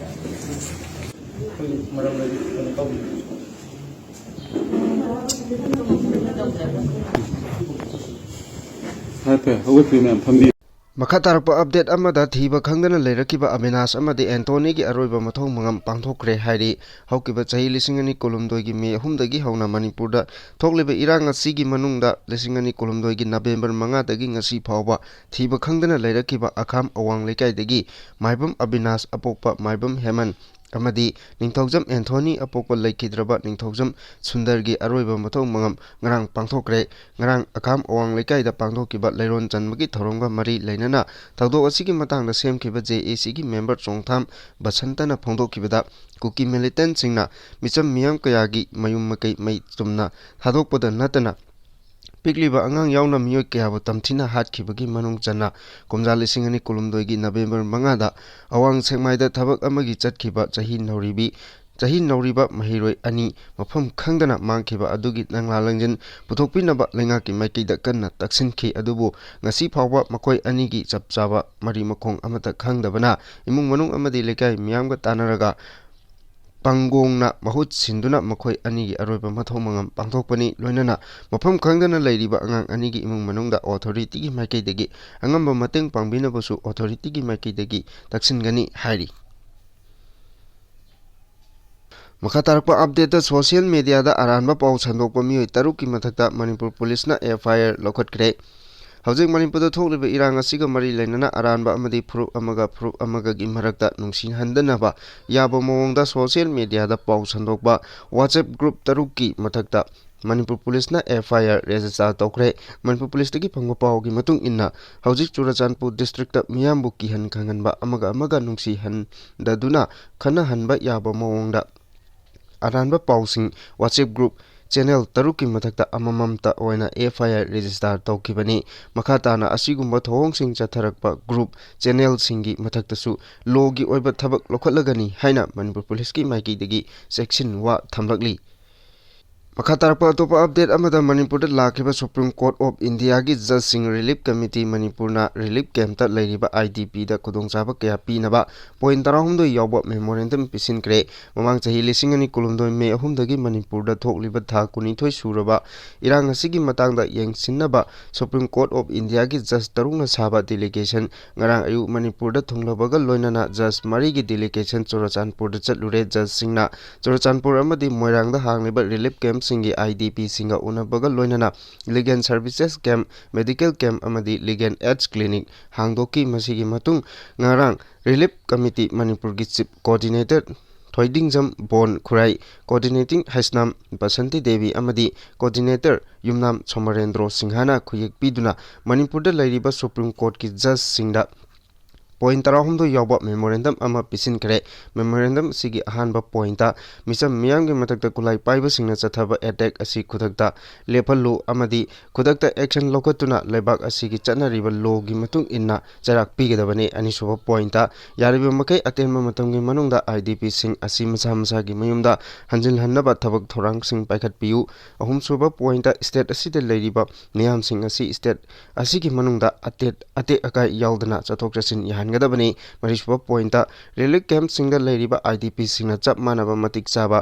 ꯑꯩꯈꯣꯏ ꯃꯔꯝ ꯂꯩ-, ꯀꯩꯅꯣ ꯇꯧꯕꯤꯌꯨ꯫ ꯐꯔꯦ, ꯐꯔꯦ, ꯍꯧꯒꯠꯄꯤꯌꯨ ꯃꯌꯥꯝ, ꯐꯝꯕꯤꯌꯨ꯫ ꯃꯈꯥ ꯇꯥꯔꯛꯄ ꯑꯞꯗꯦꯠ ꯑꯃꯗ ꯊꯤꯕ ꯈꯪꯗꯅ ꯂꯩꯔꯛꯈꯤꯕ ꯑꯕꯤꯅꯥꯁ ꯑꯃꯗꯤ ꯑꯦꯟꯇꯣꯅꯤꯒꯤ ꯑꯔꯣꯏꯕ ꯃꯊꯧ ꯃꯉꯝ ꯄꯥꯡꯊꯣꯛꯈ꯭ꯔꯦ ꯍꯥꯏꯔꯤ꯫ ꯍꯧꯈꯤꯕ ꯆꯍꯤ ꯂꯤꯁꯤꯡ ꯑꯅꯤ ꯀꯨꯟꯍꯨꯝꯗꯣꯏꯒꯤ ꯃꯦ ꯑꯍꯨꯝꯗꯒꯤ ꯍꯧꯅ ꯃꯅꯤꯄꯨꯔꯗ ꯊꯣꯛꯂꯤꯕ ꯏꯔꯥꯡ ꯑꯁꯤꯒꯤ ꯃꯅꯨꯡꯗ ꯂꯤꯁꯤꯡ ꯑꯅꯤ ꯀꯨꯟꯍꯨꯝꯗꯣꯏꯒꯤ ꯅꯕꯦꯝꯕꯔ ꯃꯉꯥꯗꯒꯤ ꯉꯁꯤ ꯐꯥꯎꯕ ꯊꯤꯕ ꯈꯪꯗꯅ ꯂꯩꯔꯛꯈꯤꯕ ꯑꯈꯥꯝ ꯑꯋꯥꯡ ꯂꯩꯀꯥꯏꯗꯒꯤ ꯃꯥꯏꯕꯝ ꯑꯕꯤꯅꯥꯁ ꯑꯄꯣꯛꯄ ꯃꯥꯏꯕꯝ ꯍꯦꯃꯟ ꯑꯃꯗꯤ ꯅꯤꯡꯊꯧꯖꯝ ꯑꯦꯟꯊꯣꯅꯤ ꯑꯄꯣꯛꯄ ꯂꯩꯈꯤꯗ꯭ꯔꯕ ꯅꯤꯡꯊꯧꯖꯝ ꯁꯨꯟꯗꯔꯒꯤ ꯑꯔꯣꯏꯕ ꯃꯊꯧ ꯃꯉꯝ ꯉꯔꯥꯡ ꯄꯥꯡꯊꯣꯛꯈ꯭ꯔꯦ꯫ ꯉꯔꯥꯡ ꯑꯈꯥꯝ ꯑꯋꯥꯡ ꯂꯩꯀꯥꯏꯗ ꯄꯥꯡꯊꯣꯛꯈꯤꯕ ꯂꯩꯔꯣꯟ ꯆꯟꯕꯒꯤ ꯊꯧꯔꯝꯒ ꯃꯔꯤ ꯂꯩꯅꯅ ꯊꯧꯗꯣꯛ ꯑꯁꯤꯒꯤ ꯃꯇꯥꯡꯗ ꯁꯦꯝꯈꯤꯕ ꯖꯦ ꯑꯦ ꯁꯤꯒꯤ ꯃꯦꯝꯕꯔ ꯆꯣꯡꯊꯥꯝ ꯕꯁꯟꯇꯅ ꯐꯣꯡꯗꯣꯛꯈꯤꯕꯗ, ꯀꯨꯀꯤ ꯃꯤꯂꯤꯇꯦꯟꯠꯁꯤꯡꯅ ꯃꯤꯆꯝ ꯃꯤꯌꯥꯝ ꯀꯌꯥꯒꯤ ꯃꯌꯨꯝ ꯃꯀꯩ ꯃꯩ ꯆꯨꯝꯅ ꯊꯥꯗꯣꯛꯄꯗ ꯅꯠꯇꯅ, ꯄꯤꯛꯂꯤꯕ ꯑꯉꯥꯡ ꯌꯥꯎꯅ ꯃꯤꯑꯣꯏ ꯀꯌꯥꯕꯨ ꯇꯝꯊꯤꯅ ꯍꯥꯠꯈꯤꯕꯒꯤ ꯃꯅꯨꯡ ꯆꯟꯅ ꯀꯨꯝꯖꯥ ꯂꯤꯁꯤꯡ ꯑꯅꯤ ꯀꯨꯟꯍꯨꯝꯗꯣꯏꯒꯤ ꯅꯕꯦꯝꯕꯔ ꯃꯉꯥꯗ ꯑꯋꯥꯡ ꯁꯦꯛꯃꯥꯏꯗ ꯊꯕꯛ ꯑꯃꯒꯤ ꯆꯠꯈꯤꯕ ꯆꯍꯤ ꯅꯧꯔꯤꯕꯤ, ꯆꯍꯤ ꯅꯧꯔꯤꯕ ꯃꯍꯩꯔꯣꯏ ꯑꯅꯤ ꯃꯐꯝ ꯈꯪꯗꯅ ꯃꯥꯡꯈꯤꯕ ꯑꯗꯨꯒꯤ ꯅꯪꯂꯥ ꯂꯪꯖꯤꯟ ꯄꯨꯊꯣꯛꯄꯤꯅꯕ ꯂꯩꯉꯥꯛꯀꯤ ꯃꯥꯏꯀꯩꯗ ꯀꯟꯅ ꯇꯛꯁꯤꯟꯈꯤ꯫ ꯑꯗꯨꯕꯨ ꯉꯁꯤ ꯐꯥꯎꯕ ꯃꯈꯣꯏ ꯑꯅꯤꯒꯤ ꯆꯞ ꯆꯥꯕ ꯃꯔꯤ ꯃꯈꯣꯡ ꯑꯃꯠꯇ ꯈꯪꯗꯕꯅ ꯏꯃꯨꯡ ꯃꯅꯨꯡ ꯑꯃꯗꯤ ꯂꯩꯀꯥꯏ ꯃꯤꯌꯥꯝꯒ ꯇꯥꯟꯅꯔꯒ ꯄꯥꯡꯒꯣꯡꯅ ꯃꯍꯨꯠ ꯁꯤꯟꯗꯨꯅ ꯃꯈꯣꯏ ꯑꯅꯤꯒꯤ ꯑꯔꯣꯏꯕ ꯃꯊꯧ ꯃꯉꯝ ꯄꯥꯡꯊꯣꯛꯄꯅꯤ꯫ ꯂꯣꯏꯅꯅ ꯃꯐꯝ ꯈꯪꯗꯅ ꯂꯩꯔꯤꯕ ꯑꯉꯥꯡ ꯑꯅꯤꯒꯤ ꯏꯃꯨꯡ ꯃꯅꯨꯡꯗ ꯑꯣꯊꯣꯔꯤꯇꯤꯒꯤ ꯃꯥꯏꯀꯩꯗꯒꯤ ꯑꯉꯝꯕ ꯃꯇꯦꯡ ꯄꯥꯡꯕꯤꯅꯕꯁꯨ ꯑꯣꯊꯣꯔꯤꯇꯤꯒꯤ ꯃꯥꯏꯀꯩꯗꯒꯤ ꯇꯛꯁꯤꯟꯒꯅꯤ ꯍꯥꯏꯔꯤ꯫ ꯃꯈꯥ ꯇꯥꯔꯛꯄ ꯑꯞꯗꯦꯠꯇ, ꯁꯣꯁꯤꯌꯦꯜ ꯃꯦꯗꯤꯌꯥꯗ ꯑꯔꯥꯟꯕ ꯄꯥꯎ ꯁꯟꯗꯣꯛꯄ ꯃꯤꯑꯣꯏ ꯇꯔꯨꯛꯀꯤ ꯃꯊꯛꯇ ꯃꯅꯤꯄꯨꯔ ꯄꯨꯂꯤꯁꯅ ꯑꯦꯐ ꯑꯥꯏ ꯑꯥꯔ ꯂꯧꯈꯠꯈ꯭ꯔꯦ꯫ ꯍꯧꯖꯤꯛ ꯃꯅꯤꯄꯨꯔꯗ ꯊꯣꯛꯂꯤꯕ ꯏꯔꯥꯡ ꯑꯁꯤꯒ ꯃꯔꯤ ꯂꯩꯅꯅ ꯑꯔꯥꯟꯕ ꯑꯃꯗꯤ ꯐꯨꯔꯨꯞ ꯑꯃꯒ ꯐꯨꯔꯨꯞ ꯑꯃꯒꯒꯤ ꯃꯔꯛꯇ ꯅꯨꯡꯁꯤꯍꯟꯗꯅꯕ ꯌꯥꯕ ꯃꯑꯣꯡꯗ ꯁꯣꯁꯤꯌꯦꯜ ꯃꯦꯗꯤꯌꯥꯗ ꯄꯥꯎ ꯁꯟꯗꯣꯛꯄ WhatsApp ꯒ꯭ꯔꯨꯞ ꯇꯔꯨꯛꯀꯤ ꯃꯊꯛꯇ ꯃꯅꯤꯄꯨꯔ ꯄꯨꯂꯤꯁꯅ ꯑꯦꯐ ꯑꯥꯏ ꯑꯥꯔ ꯔꯦꯖꯤꯁꯇꯥꯔ ꯇꯧꯈ꯭ꯔꯦ꯫ ꯃꯅꯤꯄꯨꯔ ꯄꯨꯂꯤꯁꯇꯒꯤ ꯐꯪꯕ ꯄꯥꯎꯒꯤ ꯃꯇꯨꯡ ꯏꯟꯅ, ꯍꯧꯖꯤꯛ ꯆꯨꯔꯆꯥꯟꯄꯨꯔ ꯗꯤꯁꯇ꯭ꯔꯤꯛꯇ ꯃꯤꯌꯥꯝꯕꯨ ꯀꯤꯍꯟ ꯈꯪꯍꯟꯕ, ꯑꯃꯒ ꯑꯃꯒ ꯅꯨꯡꯁꯤꯍꯟꯗꯗꯨꯅ ꯈꯠꯅꯍꯟꯕ ꯌꯥꯕ ꯃꯑꯣꯡꯗ ꯑꯔꯥꯟꯕ ꯄꯥꯎꯁꯤꯡ WhatsApp ꯒ꯭ꯔꯨꯞ ꯆꯦꯅꯦꯜ ꯇꯔꯨꯛꯀꯤ ꯃꯊꯛꯇ ꯑꯃꯃꯝꯇ ꯑꯣꯏꯅ ꯑꯦꯐ ꯑꯥꯏ ꯑꯥꯔ ꯔꯦꯖꯤꯁꯇꯥꯔ ꯇꯧꯈꯤꯕꯅꯤ꯫ ꯃꯈꯥ ꯇꯥꯅ ꯑꯁꯤꯒꯨꯝꯕ ꯊꯧꯑꯣꯡꯁꯤꯡ ꯆꯠꯊꯔꯛꯄ ꯒ꯭ꯔꯨꯞ ꯆꯦꯅꯦꯜꯁꯤꯡꯒꯤ ꯃꯊꯛꯇꯁꯨ ꯂꯣꯒꯤ ꯑꯣꯏꯕ ꯊꯕꯛ ꯂꯧꯈꯠꯂꯒꯅꯤ ꯍꯥꯏꯅ ꯃꯅꯤꯄꯨꯔ ꯄꯨꯂꯤꯁꯀꯤ ꯃꯥꯏꯀꯩꯗꯒꯤ ꯆꯦꯛꯁꯤꯟꯋꯥ ꯊꯝꯂꯛꯂꯤ꯫ ꯃꯈꯥ ꯇꯥꯔꯛꯄ ꯑꯇꯣꯞꯄ ꯑꯞꯗꯦꯠ ꯑꯃꯗ, ꯃꯅꯤꯄꯨꯔꯗ ꯂꯥꯛꯈꯤꯕ Supreme Court of India ꯒꯤ ꯖꯖꯁꯤꯡ ꯔꯤꯂꯤꯐ ꯀꯃꯤꯇꯤ, ꯃꯅꯤꯄꯨꯔꯅ ꯔꯤꯂꯤꯐ ꯀꯦꯝꯞꯇ ꯂꯩꯔꯤꯕ ꯑꯥꯏ ꯗꯤ ꯄꯤꯗ ꯈꯨꯗꯣꯡꯆꯥꯕ ꯀꯌꯥ ꯄꯤꯅꯕ ꯄꯣꯏꯟꯠ ꯇꯔꯥꯍꯨꯝꯗꯣꯏ ꯌꯥꯎꯕ ꯃꯦꯃꯣꯔꯦꯟꯗꯝ ꯄꯤꯁꯤꯟꯈ꯭ꯔꯦ꯫ ꯃꯃꯥꯡ ꯆꯍꯤ ꯂꯤꯁꯤꯡ ꯑꯅꯤ ꯀꯨꯟꯍꯨꯝꯗꯣꯏ ꯃꯦ ꯑꯍꯨꯝꯗꯒꯤ ꯃꯅꯤꯄꯨꯔꯗ ꯊꯣꯛꯂꯤꯕ ꯊꯥ ꯀꯨꯟꯅꯤꯊꯣꯏ ꯁꯨꯔꯕ ꯏꯔꯥꯡ ꯑꯁꯤꯒꯤ ꯃꯇꯥꯡꯗ ꯌꯦꯡꯁꯤꯟꯅꯕ Supreme Court of India ꯒꯤ ꯖꯖ ꯇꯔꯨꯛꯅ ꯁꯥꯕ ꯗꯦꯂꯤꯒꯦꯁꯟ ꯉꯔꯥꯡ ꯑꯌꯨꯛ ꯃꯅꯤꯄꯨꯔꯗ ꯊꯨꯡꯂꯕꯒ ꯂꯣꯏꯅꯅ ꯖꯖ ꯃꯔꯤꯒꯤ ꯗꯦꯂꯤꯒꯦꯁꯟ ꯆꯨꯔꯆꯥꯟꯄꯨꯔꯗ ꯆꯠꯂꯨꯔꯦ꯫ ꯖꯖꯁꯤꯡꯅ ꯆꯨꯔꯆꯥꯟꯄꯨꯔ ꯑꯃꯗꯤ ꯃꯣꯏꯔꯥꯡꯗ ꯍꯥꯡꯂꯤꯕ ꯔꯤꯂꯤꯐ ꯀꯦꯝꯞꯁꯤꯡꯒꯤ ꯑꯥꯏ ꯗꯤ ꯄꯤꯁꯤꯡꯒ ꯎꯅꯕꯒ ꯂꯣꯏꯅꯅ legal services camp, medical camp ꯑꯃꯗꯤ ꯂꯤꯒꯦꯜ ꯑꯦꯗꯁ ꯀ꯭ꯂꯤꯅꯤꯛ ꯍꯥꯡꯗꯣꯛꯈꯤ꯫ ꯃꯁꯤꯒꯤ ꯃꯇꯨꯡ ꯉꯔꯥꯡ ꯔꯤꯂꯤꯐ ꯀꯃꯤꯇꯤ ꯃꯅꯤꯄꯨꯔꯒꯤ ꯆꯤꯐ ꯀꯣꯑꯣꯔꯗꯤꯅꯦꯇꯔ ꯍꯣꯏꯗꯤꯡꯖꯝ ꯕꯣꯟ ꯈꯨꯔꯥꯏ, ꯀꯣꯑꯣꯔꯗꯤꯅꯦꯇꯤꯡ ꯍꯩꯁꯅꯥꯝ ꯕꯁꯟꯇꯤ ꯗꯦꯕꯤ ꯑꯃꯗꯤ ꯀꯣꯑꯣꯔꯗꯤꯅꯦꯇꯔ ꯌꯨꯝꯅꯥꯝ ꯁꯣꯃꯔꯦꯟꯗ꯭ꯔꯣ ꯁꯤꯡꯍꯅ ꯈꯨꯌꯦꯛ ꯄꯤꯗꯨꯅ ꯃꯅꯤꯄꯨꯔꯗ ꯂꯩꯔꯤꯕ ꯁꯨꯄ꯭ꯔꯤꯝ ꯀꯣꯔꯠꯀꯤ ꯖꯖꯁꯤꯡꯗ ꯄꯣꯏꯟ ꯇꯔꯥꯍꯨꯝꯗꯣꯏ ꯌꯥꯎꯕ ꯃꯦꯃꯣꯔꯦꯟꯗꯝ ꯑꯃ ꯄꯤꯁꯤꯟꯈ꯭ꯔꯦ꯫ ꯃꯦꯃꯣꯔꯦꯟꯗꯝ ꯑꯁꯤꯒꯤ ꯑꯍꯥꯟꯕ ꯄꯣꯏꯟꯇ ꯃꯤꯆꯝ ꯃꯤꯌꯥꯝꯒꯤ ꯃꯊꯛꯇ ꯈꯨꯠꯂꯥꯏ ꯄꯥꯏꯕꯁꯤꯡꯅ ꯆꯠꯊꯕ ꯑꯦꯇꯦꯛ ꯑꯁꯤ ꯈꯨꯗꯛꯇ ꯂꯦꯞꯍꯜꯂꯨ ꯑꯃꯗꯤ ꯈꯨꯗꯛꯇ ꯑꯦꯛꯁꯟ ꯂꯧꯈꯠꯇꯨꯅ ꯂꯩꯕꯥꯛ ꯑꯁꯤꯒꯤ ꯆꯠꯅꯔꯤꯕ ꯂꯣꯒꯤ ꯃꯇꯨꯡ ꯏꯟꯅ ꯆꯩꯔꯥꯛ ꯄꯤꯒꯗꯕꯅꯤ꯫ ꯑꯅꯤꯁꯨꯕ ꯄꯣꯏꯟꯇ ꯌꯥꯔꯤꯕ ꯃꯈꯩ ꯑꯇꯦꯟꯕ ꯃꯇꯝꯒꯤ ꯃꯅꯨꯡꯗ ꯑꯥꯏ ꯗꯤ ꯄꯤꯁꯤꯡ ꯑꯁꯤ ꯃꯁꯥ ꯃꯁꯥꯒꯤ ꯃꯌꯨꯝꯗ ꯍꯟꯖꯤꯜꯍꯟꯅꯕ ꯊꯕꯛ ꯊꯧꯔꯥꯡꯁꯤꯡ ꯄꯥꯏꯈꯠꯄꯤꯌꯨ꯫ ꯑꯍꯨꯝꯁꯨꯕ ꯄꯣꯏꯟꯇ ꯁ꯭ꯇꯦꯠ ꯑꯁꯤꯗ ꯂꯩꯔꯤꯕ ꯃꯤꯌꯥꯝꯁꯤꯡ ꯑꯁꯤ ꯁ꯭ꯇꯦꯠ ꯑꯁꯤꯒꯤ ꯃꯅꯨꯡꯗ ꯑꯇꯦꯠ-, ꯑꯇꯦꯛ ꯑꯀꯥꯏ ꯌꯥꯎꯗꯅ ꯆꯠꯊꯣꯛ ꯆꯠꯁꯤꯟ ꯌꯥꯍꯟꯒꯗꯕꯅꯤ꯫ ꯃꯔꯤꯁꯨꯕ ꯄꯣꯏꯟꯇ ꯔꯤꯂꯤꯐ ꯀꯦꯝꯞꯁꯤꯡꯗ ꯂꯩꯔꯤꯕ ꯑꯥꯏ ꯗꯤ ꯄꯤꯁꯤꯡꯅ ꯆꯞ ꯃꯥꯟꯅꯕ ꯃꯇꯤꯛ ꯆꯥꯕ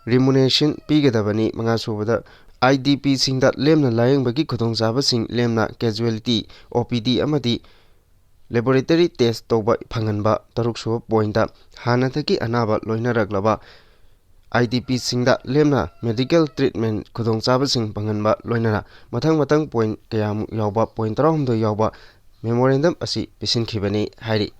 ꯔꯤꯃꯨꯅꯦꯁꯟ ꯄꯤꯒꯗꯕꯅꯤ꯫ ꯃꯉꯥꯁꯨꯕꯗ ꯑꯥꯏ ꯗꯤ ꯄꯤꯁꯤꯡꯗ ꯂꯦꯝꯅ ꯂꯥꯌꯦꯡꯕꯒꯤ ꯈꯨꯗꯣꯡꯆꯥꯕꯁꯤꯡ, ꯂꯦꯝꯅ ꯀꯦꯖꯨꯋꯦꯂꯤꯇꯤ, ꯑꯣ ꯄꯤ ꯗꯤ ꯑꯃꯗꯤ ꯂꯦꯕꯣꯔꯦꯇꯔꯤ ꯇꯦꯁ ꯇꯧꯕ ꯐꯪꯍꯟꯕ꯫ ꯇꯔꯨꯛꯁꯨꯕ ꯄꯣꯏꯟꯇ ꯍꯥꯟꯅꯗꯒꯤ ꯑꯅꯥꯕ ꯂꯣꯏꯅꯔꯛꯂꯕ ꯑꯥꯏ ꯗꯤ ꯄꯤꯁꯤꯡꯗ ꯂꯦꯝꯅ ꯃꯦꯗꯤꯀꯦꯜ ꯇ꯭ꯔꯤꯠꯃꯦꯟ ꯈꯨꯗꯣꯡꯆꯥꯕꯁꯤꯡ ꯐꯪꯍꯟꯕ, ꯂꯣꯏꯅꯅ ꯃꯊꯪ ꯃꯊꯪ ꯄꯣꯏꯟ ꯀꯌꯥꯃꯨꯛ ꯌꯥꯎꯕ, ꯄꯣꯏꯟ ꯇꯔꯥꯍꯨꯝꯗꯣꯏ ꯌꯥꯎꯕ ꯃꯦꯃꯣꯔꯦꯟꯗꯝ ꯑꯁꯤ ꯄꯤꯁꯤꯟꯈꯤꯕꯅꯤ ꯍꯥꯏꯔꯤ꯫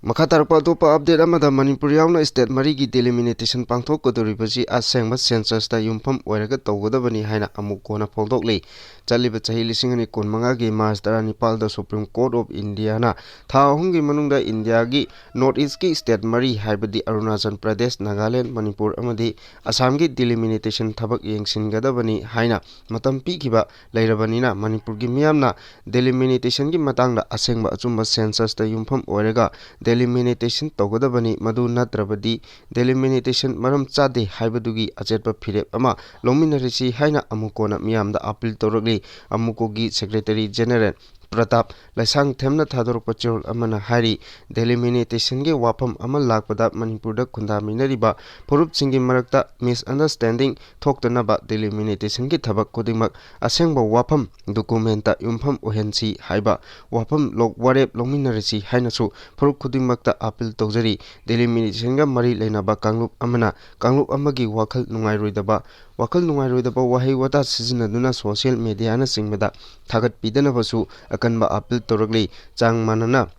ꯃꯈꯥ ꯇꯥꯔꯛꯄ ꯑꯇꯣꯞꯄ ꯑꯞꯗꯦꯠ ꯑꯃꯗ, ꯃꯅꯤꯄꯨꯔ ꯌꯥꯎꯅ ꯁ꯭ꯇꯦꯠ ꯃꯔꯤꯒꯤ ꯗꯤꯂꯤꯃꯤꯅꯦꯇꯦꯁꯟ ꯄꯥꯡꯊꯣꯛꯀꯗꯧꯔꯤꯕꯁꯤ ꯑꯁꯦꯡꯕ ꯁꯦꯟꯁꯁꯇ ꯌꯨꯝꯐꯝ ꯑꯣꯏꯔꯒ ꯇꯧꯒꯗꯕꯅꯤ ꯍꯥꯏꯅ ꯑꯃꯨꯛ ꯀꯣꯟꯅ ꯐꯣꯡꯗꯣꯛꯂꯤ꯫ ꯆꯠꯂꯤꯕ ꯆꯍꯤ ꯂꯤꯁꯤꯡ ꯑꯅꯤ ꯀꯨꯟꯃꯉꯥꯒꯤ ꯃꯥꯔꯆ ꯇꯔꯥꯅꯤꯄꯥꯜꯗ ꯁꯨꯄ꯭ꯔꯤꯝ ꯀꯣꯔꯠ ꯑꯣꯐ ꯏꯟꯗꯤꯌꯥꯅ ꯊꯥ ꯑꯍꯨꯝꯒꯤ ꯃꯅꯨꯡꯗ ꯏꯟꯗꯤꯌꯥꯒꯤ ꯅꯣꯔꯠ ꯏꯁꯀꯤ ꯁ꯭ꯇꯦꯠ ꯃꯔꯤ, ꯍꯥꯏꯕꯗꯤ ꯑꯔꯨꯅꯥꯆꯜ ꯄ꯭ꯔꯗꯦꯁ, ꯅꯥꯒꯥꯂꯦꯟ, ꯃꯅꯤꯄꯨꯔ ꯑꯃꯗꯤ ꯑꯁꯥꯝꯒꯤ ꯗꯤꯂꯤꯃꯤꯅꯦꯇꯦꯁꯟ ꯊꯕꯛ ꯌꯦꯡꯁꯤꯟꯒꯗꯕꯅꯤ ꯍꯥꯏꯅ ꯃꯇꯝ ꯄꯤꯈꯤꯕ ꯂꯩꯔꯕꯅꯤꯅ, ꯃꯅꯤꯄꯨꯔꯒꯤ ꯃꯤꯌꯥꯝꯅ ꯗꯤꯂꯤꯃꯤꯅꯦꯇꯦꯁꯟꯒꯤ ꯃꯇꯥꯡꯗ ꯑꯁꯦꯡꯕ ꯑꯆꯨꯝꯕ ꯁꯦꯟꯁꯁꯇ ꯌꯨꯝꯐꯝ ꯑꯣꯏꯔꯒ ꯗꯤꯂꯤꯃꯤꯅꯦꯇꯦꯁꯟ ꯇꯧꯒꯗꯕꯅꯤ꯫ ꯃꯗꯨ ꯅꯠꯇ꯭ꯔꯕꯗꯤ ꯗꯤꯂꯤꯃꯤꯅꯦꯇꯦꯁꯟ ꯃꯔꯝ ꯆꯥꯗꯦ ꯍꯥꯏꯕꯗꯨꯒꯤ ꯑꯆꯦꯠꯄ ꯐꯤꯔꯦꯞ ꯑꯃ ꯂꯧꯃꯤꯟꯅꯔꯁꯤ ꯍꯥꯏꯅ ꯑꯃꯨꯛ ꯀꯣꯟꯅ ꯃꯤꯌꯥꯝꯗ ꯑꯄꯤꯜ ꯇꯧꯔꯛꯂꯤ꯫ ꯑꯃꯨꯀꯣꯒꯤ ꯁꯦꯀ꯭ꯔꯦꯇꯔꯤ ꯖꯦꯅꯔꯦꯜ ꯄ꯭ꯔꯇꯥꯞ ꯂꯩꯁꯥꯡꯊꯦꯝꯅ ꯊꯥꯗꯣꯔꯛꯄ ꯆꯦꯔꯣꯜ ꯑꯃꯅ ꯍꯥꯏꯔꯤ, ꯗꯤꯂꯤꯃꯤꯅꯦꯇꯦꯁꯟꯒꯤ ꯋꯥꯐꯝ ꯑꯃ ꯂꯥꯛꯄꯗ ꯃꯅꯤꯄꯨꯔꯗ ꯈꯨꯟꯗꯥꯃꯤꯟꯅꯔꯤꯕ ꯐꯨꯔꯨꯞꯁꯤꯡꯒꯤ ꯃꯔꯛꯇ ꯃꯤꯁꯑꯟꯗꯔꯁ꯭ꯇꯦꯟꯗꯤꯡ ꯊꯣꯛꯇꯅꯕ ꯗꯤꯂꯤꯃꯤꯅꯦꯇꯦꯁꯟꯒꯤ ꯊꯕꯛ ꯈꯨꯗꯤꯡꯃꯛ ꯑꯁꯦꯡꯕ ꯋꯥꯐꯝ ꯗꯣꯀꯨꯃꯦꯟꯇ ꯌꯨꯝꯐꯝ ꯑꯣꯏꯍꯟꯁꯤ ꯍꯥꯏꯕ ꯋꯥꯐꯝ ꯂꯧ-, ꯋꯥꯔꯦꯞ ꯂꯧꯃꯤꯟꯅꯔꯁꯤ ꯍꯥꯏꯅꯁꯨ ꯐꯨꯔꯨꯞ ꯈꯨꯗꯤꯡꯃꯛꯇ ꯑꯄꯤꯜ ꯇꯧꯖꯔꯤ꯫ ꯗꯤꯂꯤꯃꯤꯅꯦꯁꯟꯒ ꯃꯔꯤ ꯂꯩꯅꯕ ꯀꯥꯡꯂꯨꯞ ꯑꯃꯅ ꯀꯥꯡꯂꯨꯞ ꯑꯃꯒꯤ ꯋꯥꯈꯜ ꯅꯨꯡꯉꯥꯏꯔꯣꯏꯗꯕ ꯋꯥꯈꯜ ꯅꯨꯡꯉꯥꯏꯔꯣꯏꯗꯕ ꯋꯥꯍꯩ ꯋꯥꯇꯥ ꯁꯤꯖꯤꯟꯅꯗꯨꯅ ꯁꯣꯁꯤꯌꯦꯜ ꯃꯦꯗꯤꯌꯥꯅꯆꯤꯡꯕꯗ ꯊꯥꯒꯠꯄꯤꯗꯅꯕꯁꯨ ꯑꯀꯟꯕ ꯑꯄꯤꯜ ꯇꯧꯔꯛꯂꯤ꯫ ꯆꯥꯡ ꯃꯥꯟꯅꯅ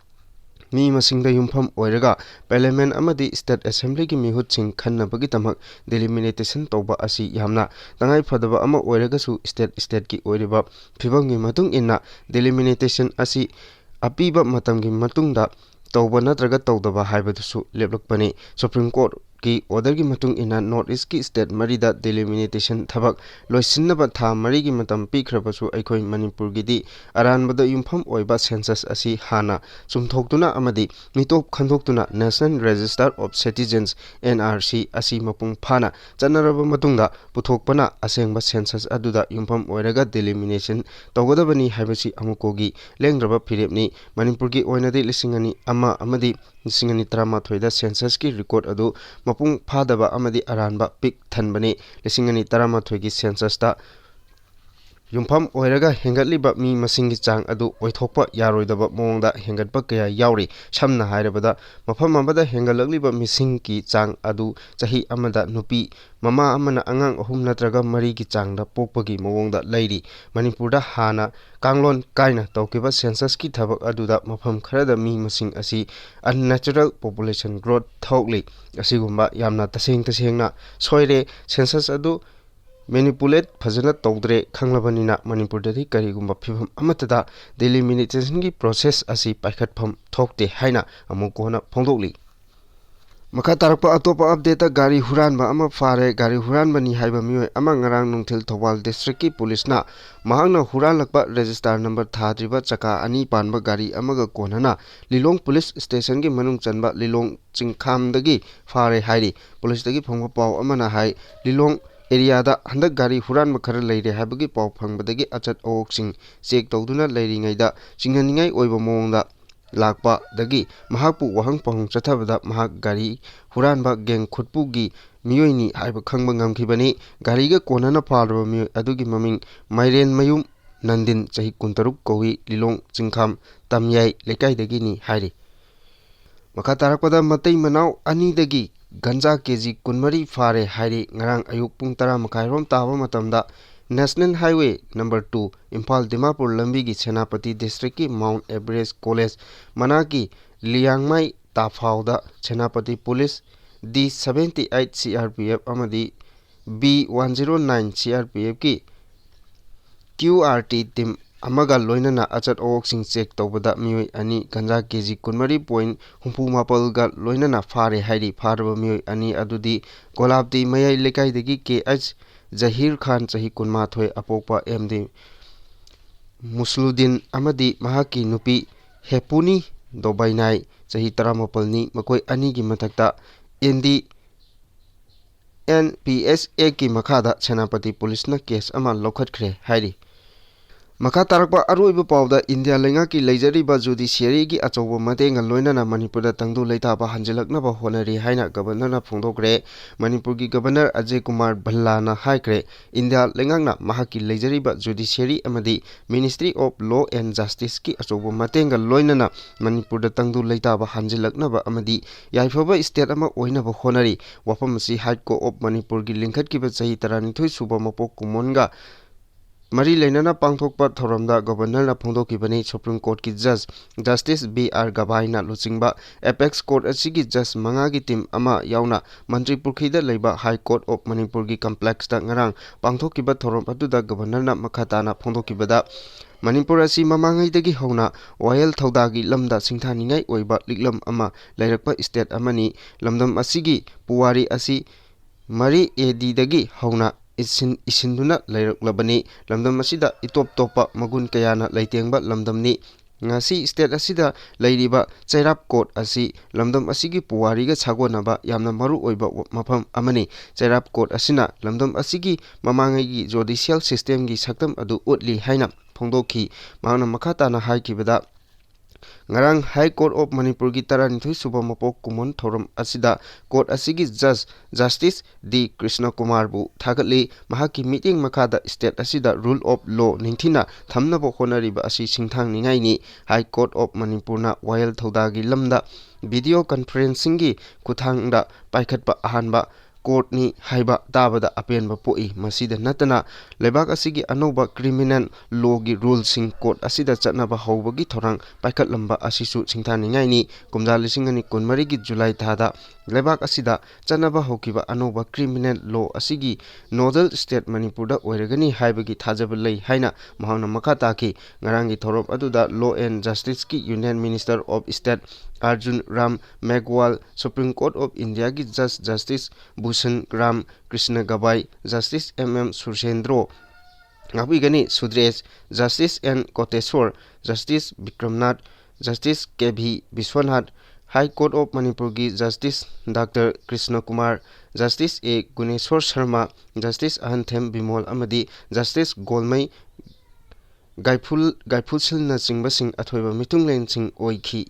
ꯃꯤ ꯃꯁꯤꯡꯗ ꯌꯨꯝꯐꯝ ꯑꯣꯏꯔꯒ Parliament ꯑꯃꯗꯤ State Assemblyꯒꯤ ꯃꯤꯍꯨꯠꯁꯤꯡ ꯈꯟꯅꯕꯒꯤꯗꯃꯛ delimitation ꯇꯧꯕ ꯑꯁꯤ ꯌꯥꯝꯅ ꯇꯉꯥꯏ ꯐꯗꯕ ꯑꯃ ꯑꯣꯏꯔꯒꯁꯨ, state stateꯀꯤ ꯑꯣꯏꯔꯤꯕ ꯐꯤꯕꯝꯒꯤ ꯃꯇꯨꯡ ꯏꯟꯅ delimitation ꯑꯁꯤ ꯑꯄꯤꯕ ꯃꯇꯝꯒꯤ ꯃꯇꯨꯡꯗ ꯇꯧꯕ ꯅꯠꯇ꯭ꯔꯒ ꯇꯧꯗꯕ ꯍꯥꯏꯕꯗꯨꯁꯨ ꯂꯦꯞꯂꯛꯄꯅꯤ꯫ Supreme Courtꯀꯤ orderꯒꯤ ꯃꯇꯨꯡ ꯏꯟꯅ North Eastꯀꯤ state ꯃꯔꯤꯗ delimitation ꯊꯕꯛ ꯂꯣꯏꯁꯤꯟꯅꯕ ꯊꯥ ꯃꯔꯤꯒꯤ ꯃꯇꯝ ꯄꯤꯈ꯭ꯔꯕꯁꯨ, ꯑꯩꯈꯣꯏ ꯃꯅꯤꯄꯨꯔꯒꯤꯗꯤ ꯑꯔꯥꯟꯕꯗ ꯌꯨꯝꯐꯝ ꯑꯣꯏꯕ census ꯑꯁꯤ ꯍꯥꯟꯅ ꯆꯨꯝꯊꯣꯛꯇꯨꯅ ꯑꯃꯗꯤ ꯃꯤꯇꯣꯞ ꯈꯟꯗꯣꯛꯇꯨꯅ National Register of Citizens, NRC, ꯑꯁꯤ ꯃꯄꯨꯡ ꯐꯥꯅ ꯆꯠꯅꯔꯕ ꯃꯇꯨꯡꯗ ꯄꯨꯊꯣꯛꯄꯅ ꯑꯁꯦꯡꯕ census ꯑꯗꯨꯗ ꯌꯨꯝꯐꯝ ꯑꯣꯏꯔꯒ delimitation ꯇꯧꯒꯗꯕꯅꯤ ꯍꯥꯏꯕꯁꯤ ꯑꯃꯨꯛꯀꯣꯒꯤ ꯂꯦꯡꯗ꯭ꯔꯕ ꯐꯤꯔꯦꯞꯅꯤ꯫ ꯃꯅꯤꯄꯨꯔꯒꯤ ꯑꯣꯏꯅꯗꯤ ꯂꯤꯁꯤꯡ ꯑꯅꯤ ꯑꯃ ꯑꯃꯗꯤ ꯂꯤꯁꯤꯡ ꯑꯅꯤ ꯇꯔꯥꯃꯥꯊꯣꯏꯗ censusꯀꯤ record ꯑꯗꯨ ꯃꯄꯨꯡ ꯐꯥꯗꯕ ꯑꯃꯗꯤ ꯑꯔꯥꯟꯕ ꯄꯤꯛ ꯊꯟꯕꯅꯤ꯫ ꯂꯤꯁꯤꯡ ꯑꯅꯤ ꯇꯔꯥꯃꯥꯊꯣꯏꯒꯤ censusꯇ ꯌꯨꯝꯐꯝ ꯑꯣꯏꯔꯒ ꯍꯦꯟꯒꯠꯂꯤꯕ ꯃꯤ ꯃꯁꯤꯡꯒꯤ ꯆꯥꯡ ꯑꯗꯨ ꯑꯣꯏꯊꯣꯛꯄ ꯌꯥꯔꯣꯏꯗꯕ ꯃꯑꯣꯡꯗ ꯍꯦꯟꯒꯠꯄ ꯀꯌꯥ ꯌꯥꯎꯔꯤ꯫ ꯁꯝꯅ ꯍꯥꯏꯔꯕꯗ, ꯃꯐꯝ ꯑꯃꯗ ꯍꯦꯟꯒꯠꯂꯛꯂꯤꯕ ꯃꯤꯁꯤꯡꯒꯤ ꯆꯥꯡ ꯑꯗꯨ ꯆꯍꯤ ꯑꯃꯗ ꯅꯨꯄꯤ ꯃꯃꯥ ꯑꯃꯅ ꯑꯉꯥꯡ ꯑꯍꯨꯝ ꯅꯠꯇ꯭ꯔꯒ ꯃꯔꯤꯒꯤ ꯆꯥꯡꯗ ꯄꯣꯛꯄꯒꯤ ꯃꯑꯣꯡꯗ ꯂꯩꯔꯤ꯫ ꯃꯅꯤꯄꯨꯔꯗ ꯍꯥꯟꯅ ꯀꯥꯡꯂꯣꯟ ꯀꯥꯏꯅ ꯇꯧꯈꯤꯕ censusꯀꯤ ꯊꯕꯛ ꯑꯗꯨꯗ ꯃꯐꯝ ꯈꯔꯗ ꯃꯤ ꯃꯁꯤꯡ ꯑꯁꯤ unnatural population growth ꯊꯣꯛꯂꯤ꯫ ꯑꯁꯤꯒꯨꯝꯕ ꯌꯥꯝꯅ ꯇꯁꯦꯡ ꯇꯁꯦꯡꯅ ꯁꯣꯏꯔꯦ꯫ Census ꯑꯗꯨ manipulate ꯐꯖꯅ ꯇꯧꯗ꯭ꯔꯦ ꯈꯪꯂꯕꯅꯤꯅ, ꯃꯅꯤꯄꯨꯔꯗꯗꯤ ꯀꯔꯤꯒꯨꯝꯕ ꯐꯤꯕꯝ ꯑꯃꯠꯇꯗ delimitation process ꯑꯁꯤ ꯄꯥꯏꯈꯠꯐꯝ ꯊꯣꯛꯇꯦ ꯍꯥꯏꯅ ꯑꯃꯨꯛ ꯀꯣꯟꯅ ꯐꯣꯡꯗꯣꯛꯂꯤ꯫ ꯃꯈꯥ ꯇꯥꯔꯛꯄ ꯑꯇꯣꯞꯄ updateꯇ ꯒꯥꯔꯤ ꯍꯨꯔꯥꯟꯕ ꯑꯃ ꯐꯥꯔꯦ꯫ ꯒꯥꯔꯤ ꯍꯨꯔꯥꯟꯕꯅꯤ ꯍꯥꯏꯕ ꯃꯤꯑꯣꯏ ꯑꯃ ꯉꯔꯥꯡ ꯅꯨꯡꯊꯤꯜ ꯊꯧꯕꯥꯜ districtꯀꯤ policeꯅ ꯃꯍꯥꯛꯅ ꯍꯨꯔꯥꯜꯂꯛꯄ register number ꯊꯥꯗ꯭ꯔꯤꯕ ꯆꯀꯥ ꯑꯅꯤ ꯄꯥꯟꯕ ꯒꯥꯔꯤ ꯑꯃꯒ ꯀꯣꯟꯅꯅ ꯂꯤꯂꯣꯡ police stationꯒꯤ ꯃꯅꯨꯡ ꯆꯟꯕ ꯂꯤꯂꯣꯡ ꯆꯤꯡꯈꯥꯝꯗꯒꯤ ꯐꯥꯔꯦ ꯍꯥꯏꯔꯤ꯫ Policeꯇꯒꯤ ꯐꯪꯕ ꯄꯥꯎ ꯑꯃꯅ ꯍꯥꯏ, ꯂꯤꯂꯣꯡ areaꯗ ꯍꯟꯗꯛ ꯒꯥꯔꯤ ꯍꯨꯔꯥꯟꯕ ꯈꯔ ꯂꯩꯔꯦ ꯍꯥꯏꯕꯒꯤ ꯄꯥꯎ ꯐꯪꯕꯗꯒꯤ ꯑꯆꯠ ꯑꯋꯣꯛꯁꯤꯡ check ꯇꯧꯗꯨꯅ ꯂꯩꯔꯤꯉꯩꯗ, ꯆꯤꯡꯅꯅꯤꯡꯉꯥꯏ ꯑꯣꯏꯕ ꯃꯑꯣꯡꯗ ꯂꯥꯛꯄꯗꯒꯤ ꯃꯍꯥꯛꯄꯨ ꯋꯥꯍꯪ ꯄꯥꯎꯍꯪ ꯆꯠꯊꯕꯗ ꯃꯍꯥꯛ ꯒꯥꯔꯤ ꯍꯨꯔꯥꯟꯕ gang ꯈꯨꯠꯄꯨꯒꯤ ꯃꯤꯑꯣꯏꯅꯤ ꯍꯥꯏꯕ ꯈꯪꯕ ꯉꯝꯈꯤꯕꯅꯤ꯫ ꯒꯥꯔꯤꯒ ꯀꯣꯟꯅꯅ ꯐꯥꯔꯕ ꯃꯤꯑꯣꯏ ꯑꯗꯨꯒꯤ ꯃꯃꯤꯡ ꯃꯥꯏꯔꯦꯟꯃꯌꯨꯝ ꯅꯟꯗꯤꯟ, ꯆꯍꯤ ꯀꯨꯟꯇꯔꯨꯛ ꯀꯧꯏ, ꯂꯤꯂꯣꯡ ꯆꯤꯡꯈꯥꯝ ꯇꯝꯌꯥꯏ ꯂꯩꯀꯥꯏꯗꯒꯤꯅꯤ ꯍꯥꯏꯔꯤ꯫ ꯃꯈꯥ ꯇꯥꯔꯛꯄꯗ ꯃꯇꯩ ꯃꯅꯥꯎ ꯑꯅꯤꯗꯒꯤ ꯒꯟꯖꯥ KG ꯀꯨꯟꯃꯔꯤ ꯐꯥꯔꯦ ꯍꯥꯏꯔꯤ꯫ ꯉꯔꯥꯡ ꯑꯌꯨꯛ ꯄꯨꯡ ꯇꯔꯥ ꯃꯈꯥꯏꯔꯣꯝ ꯇꯥꯕ ꯃꯇꯝꯗ National Highway number two, Imphal Dimapur ꯂꯝꯕꯤꯒꯤ ꯁꯦꯅꯥꯄꯇꯤ districtꯀꯤ Mount Everest College ꯃꯅꯥꯛꯀꯤ ꯂꯤꯌꯥꯡꯃꯩ ꯇꯥꯐꯥꯎꯗ Senapati police, D seventy eight C R P F ꯑꯃꯗꯤ B one zero nine C R P ꯑꯦꯐꯀꯤ ꯀ꯭ꯌꯨ ꯑꯥꯔ ꯇꯤ ꯇꯤꯝ ꯑꯃꯒ ꯂꯣꯏꯅꯅ ꯑꯆꯠ ꯑꯋꯣꯛꯁꯤꯡ ꯆꯦꯛ ꯇꯧꯕꯗ ꯃꯤꯑꯣꯏ ꯑꯅꯤ ꯒꯟꯖꯥ ꯀꯦ ꯖꯤ ꯀꯨꯟꯃꯔꯤ ꯄꯣꯏꯟ ꯍꯨꯝꯐꯨ ꯃꯥꯄꯜꯒ ꯂꯣꯏꯅꯅ ꯐꯥꯔꯦ ꯍꯥꯏꯔꯤ꯫ ꯐꯥꯔꯕ ꯃꯤꯑꯣꯏ ꯑꯅꯤ ꯑꯗꯨꯗꯤ ꯒꯣꯂꯥꯞꯇꯤ ꯃꯌꯥꯏ ꯂꯩꯀꯥꯏꯗꯒꯤ ꯀꯦ ꯑꯩꯆ ꯖꯍꯤꯔ ꯈꯥꯟ, ꯆꯍꯤ ꯀꯨꯟꯃꯥꯊꯣꯏ, ꯑꯄꯣꯛꯄ ꯑꯦꯝ ꯗꯤ ꯃꯨꯁꯂꯨꯗꯤꯟ ꯑꯃꯗꯤ ꯃꯍꯥꯛꯀꯤ ꯅꯨꯄꯤ ꯍꯦꯄꯨꯅꯤ ꯗꯣꯕꯥꯏꯅꯥꯏ, ꯆꯍꯤ ꯇꯔꯥꯃꯥꯄꯜꯅꯤ꯫ ꯃꯈꯣꯏ ꯑꯅꯤꯒꯤ ꯃꯊꯛꯇ N D N P S ꯑꯦꯛꯀꯤ ꯃꯈꯥꯗ ꯁꯦꯅꯥꯄꯇꯤ ꯄꯨꯂꯤꯁꯅ ꯀꯦꯁ ꯑꯃ ꯂꯧꯈꯠꯈ꯭ꯔꯦ ꯍꯥꯏꯔꯤ꯫ ꯃꯈꯥ ꯇꯥꯔꯛꯄ ꯑꯔꯣꯏꯕ ꯄꯥꯎꯗ, ꯏꯟꯗꯤꯌꯥ ꯂꯩꯉꯥꯛꯀꯤ ꯂꯩꯖꯔꯤꯕ ꯖꯨꯗꯤꯁꯤꯌꯔꯤꯒꯤ ꯑꯆꯧꯕ ꯃꯇꯦꯡꯒ ꯂꯣꯏꯅꯅ ꯃꯅꯤꯄꯨꯔꯗ ꯇꯪꯗꯨ ꯂꯩꯇꯥꯕ ꯍꯟꯖꯤꯜꯂꯛꯅꯕ ꯍꯣꯠꯅꯔꯤ ꯍꯥꯏꯅ ꯒꯕꯔꯅꯔꯅ ꯐꯣꯡꯗꯣꯛꯈ꯭ꯔꯦ꯫ ꯃꯅꯤꯄꯨꯔꯒꯤ ꯒꯕꯔꯅꯔ ꯑꯖꯌ ꯀꯨꯃꯥꯔ ꯚꯜꯂꯥꯅ ꯍꯥꯏꯈ꯭ꯔꯦ, ꯏꯟꯗꯤꯌꯥ ꯂꯩꯉꯥꯛꯅ ꯃꯍꯥꯛꯀꯤ ꯂꯩꯖꯔꯤꯕ ꯖꯨꯗꯤꯁꯤꯌꯔꯤ ꯑꯃꯗꯤ Ministry of Law and Justiceꯀꯤ ꯑꯆꯧꯕ ꯃꯇꯦꯡꯒ ꯂꯣꯏꯅꯅ ꯃꯅꯤꯄꯨꯔꯗ ꯇꯪꯗꯨ ꯂꯩꯇꯥꯕ ꯍꯟꯖꯤꯜꯂꯛꯅꯕ ꯑꯃꯗꯤ ꯌꯥꯏꯐꯕ state ꯑꯃ ꯑꯣꯏꯅꯕ ꯍꯣꯠꯅꯔꯤ꯫ ꯋꯥꯐꯝ ꯑꯁꯤ High Court of ꯃꯅꯤꯄꯨꯔꯒꯤ ꯂꯤꯡꯈꯠꯈꯤꯕ ꯆꯍꯤ ꯇꯔꯥꯅꯤꯊꯣꯏ ꯁꯨꯕ ꯃꯄꯣꯛ ꯀꯨꯝꯑꯣꯟꯒ ꯃꯔꯤ ꯂꯩꯅꯅ ꯄꯥꯡꯊꯣꯛꯄ ꯊꯧꯔꯝꯗ ꯒꯕꯔꯅꯔꯅ ꯐꯣꯡꯗꯣꯛꯈꯤꯕꯅꯤ꯫ Supreme Courtꯀꯤ Judge Justice ꯕꯤ ꯑꯥꯔ ꯒꯚꯥꯏꯅ ꯂꯨꯆꯤꯡꯕ Apex Court ꯑꯁꯤꯒꯤ judge ꯃꯉꯥꯒꯤ team ꯑꯃ ꯌꯥꯎꯅ ꯃꯟꯇ꯭ꯔꯤ ꯄꯨꯈ꯭ꯔꯤꯗ ꯂꯩꯕ High Court of ꯃꯅꯤꯄꯨꯔꯒꯤ complexꯇ ꯉꯔꯥꯡ ꯄꯥꯡꯊꯣꯛꯈꯤꯕ ꯊꯧꯔꯝ ꯑꯗꯨꯗ ꯒꯕꯔꯅꯔꯅ ꯃꯈꯥ ꯇꯥꯅ ꯐꯣꯡꯗꯣꯛꯈꯤꯕꯗ, ꯃꯅꯤꯄꯨꯔ ꯑꯁꯤ ꯃꯃꯥꯡꯉꯩꯗꯒꯤ ꯍꯧꯅ ꯋꯥꯌꯦꯜ ꯊꯧꯗꯥꯒꯤ ꯂꯝꯗ ꯁꯤꯡꯊꯥꯅꯤꯡꯉꯥꯏ ꯑꯣꯏꯕ ꯂꯤꯛꯂꯝ ꯑꯃ ꯂꯩꯔꯛꯄ state ꯑꯃꯅꯤ꯫ ꯂꯝꯗꯝ ꯑꯁꯤꯒꯤ ꯄꯨꯋꯥꯔꯤ ꯑꯁꯤ ꯃꯔꯤ ꯑꯦ ꯗꯤꯗꯒꯤ ꯍꯧꯅ ꯏꯁꯤꯟ-, ꯏꯁꯤꯟꯗꯨꯅ ꯂꯩꯔꯛꯂꯕꯅꯤ꯫ ꯂꯝꯗꯝ ꯑꯁꯤꯗ ꯏꯇꯣꯞ ꯇꯣꯞꯄ ꯃꯒꯨꯟ ꯀꯌꯥꯅ ꯂꯩꯇꯦꯡꯕ ꯂꯝꯗꯝꯅꯤ꯫ ꯉꯁꯤ state ꯑꯁꯤꯗ ꯂꯩꯔꯤꯕ ꯆꯩꯔꯥꯞ court ꯑꯁꯤ ꯂꯝꯗꯝ ꯑꯁꯤꯒꯤ ꯄꯨꯋꯥꯔꯤꯒ ꯁꯥꯒꯣꯟꯅꯕ ꯌꯥꯝꯅ ꯃꯔꯨ ꯑꯣꯏꯕ ꯃꯐꯝ ꯑꯃꯅꯤ꯫ ꯆꯩꯔꯥꯞ court ꯑꯁꯤꯅ ꯂꯝꯗꯝ ꯑꯁꯤꯒꯤ ꯃꯃꯥꯡꯉꯩꯒꯤ judicial systemꯒꯤ ꯁꯛꯇꯝ ꯑꯗꯨ ꯎꯠꯂꯤ ꯍꯥꯏꯅ ꯐꯣꯡꯗꯣꯛꯈꯤ꯫ ꯃꯍꯥꯛꯅ ꯃꯈꯥ ꯇꯥꯅ ꯍꯥꯏꯈꯤꯕꯗ, ꯉꯔꯥꯡ High Court of ꯃꯅꯤꯄꯨꯔꯒꯤ ꯇꯔꯥꯅꯤꯊꯣꯏ ꯁꯨꯕ ꯃꯄꯣꯛ ꯀꯨꯝꯑꯣꯟ ꯊꯧꯔꯝ ꯑꯁꯤꯗ court ꯑꯁꯤꯒꯤ judge Justice ꯗꯤ ꯀ꯭ꯔꯤꯁꯅ ꯀꯨꯃꯥꯔꯕꯨ ꯊꯥꯒꯠꯂꯤ꯫ ꯃꯍꯥꯛꯀꯤ ꯃꯤꯠꯌꯦꯡ ꯃꯈꯥꯗ state ꯑꯁꯤꯗ rule of law ꯅꯤꯡꯊꯤꯅ ꯊꯝꯅꯕ ꯍꯣꯠꯅꯔꯤꯕ ꯑꯁꯤ ꯁꯤꯡꯊꯥꯡꯅꯤꯡꯉꯥꯏꯅꯤ꯫ High Court of ꯃꯅꯤꯄꯨꯔꯅ ꯋꯥꯌꯦꯜ ꯊꯧꯗꯥꯒꯤ ꯂꯝꯗ video conferencingꯒꯤ ꯈꯨꯠꯊꯥꯡꯗ ꯄꯥꯏꯈꯠꯄ ꯑꯍꯥꯟꯕ ꯀꯣꯔꯠꯅꯤ ꯍꯥꯏꯕ ꯇꯥꯕꯗ ꯑꯄꯦꯟꯕ ꯄꯣꯛꯏ꯫ ꯃꯁꯤꯗ ꯅꯠꯇꯅ ꯂꯩꯕꯥꯛ ꯑꯁꯤꯒꯤ ꯑꯅꯧꯕ ꯀ꯭ꯔꯤꯃꯤꯅꯦꯜ ꯂꯣꯒꯤ ꯔꯨꯜꯁꯤꯡ ꯀꯣꯔꯠ ꯑꯁꯤꯗ ꯆꯠꯅꯕ ꯍꯧꯕꯒꯤ ꯊꯧꯔꯥꯡ ꯄꯥꯏꯈꯠꯂꯝꯕ ꯑꯁꯤꯁꯨ ꯁꯤꯡꯊꯥꯅꯤꯡꯉꯥꯏꯅꯤ꯫ ꯀꯨꯝꯖꯥ ꯂꯤꯁꯤꯡ ꯑꯅꯤ ꯀꯨꯟꯃꯔꯤꯒꯤ ꯖꯨꯂꯥꯏ ꯊꯥꯗ ꯂꯩꯕꯥꯛ ꯑꯁꯤꯗ ꯆꯠꯅꯕ ꯍꯧꯈꯤꯕ ꯑꯅꯧꯕ ꯀ꯭ꯔꯤꯃꯤꯅꯦꯜ ꯂꯣ ꯑꯁꯤꯒꯤ ꯅꯣꯗꯦꯜ ꯁ꯭ꯇꯦꯠ ꯃꯅꯤꯄꯨꯔꯗ ꯑꯣꯏꯔꯒꯅꯤ ꯍꯥꯏꯕꯒꯤ ꯊꯥꯖꯕ ꯂꯩ ꯍꯥꯏꯅ ꯃꯍꯥꯛꯅ ꯃꯈꯥ ꯇꯥꯈꯤ꯫ ꯉꯔꯥꯡꯒꯤ ꯊꯧꯔꯝ ꯑꯗꯨꯗ Law and Justiceꯀꯤ Union Minister of State Arjun Ram Meghwal, Supreme Court of Indiaꯒꯤ Judge Justice Bhushan Ram Krishna Gavai, Justice M M ꯁꯨꯔꯁꯦꯟꯗ꯭ꯔꯣ, ꯉꯥꯛꯄꯤꯒꯅꯤ, Sundresh, Justice N Kotiswar, Justice Vikram Nath, Justice K V Viswanath, High Court of ꯃꯅꯤꯄꯨꯔꯒꯤ Justice doctor Krishna Kumar, Justice A Guneshwar Sharma, Justice Ahanthem Bimol ꯑꯃꯗꯤ Justice ꯒꯣꯜꯃꯩ ꯒꯥꯏꯐꯨꯜ, ꯒꯥꯏꯐꯨꯜꯁꯤꯜꯅꯆꯤꯡꯕꯁꯤꯡ ꯑꯊꯣꯏꯕ ꯃꯤꯊꯨꯡꯂꯦꯟꯁꯤꯡ ꯑꯣꯏꯈꯤ꯫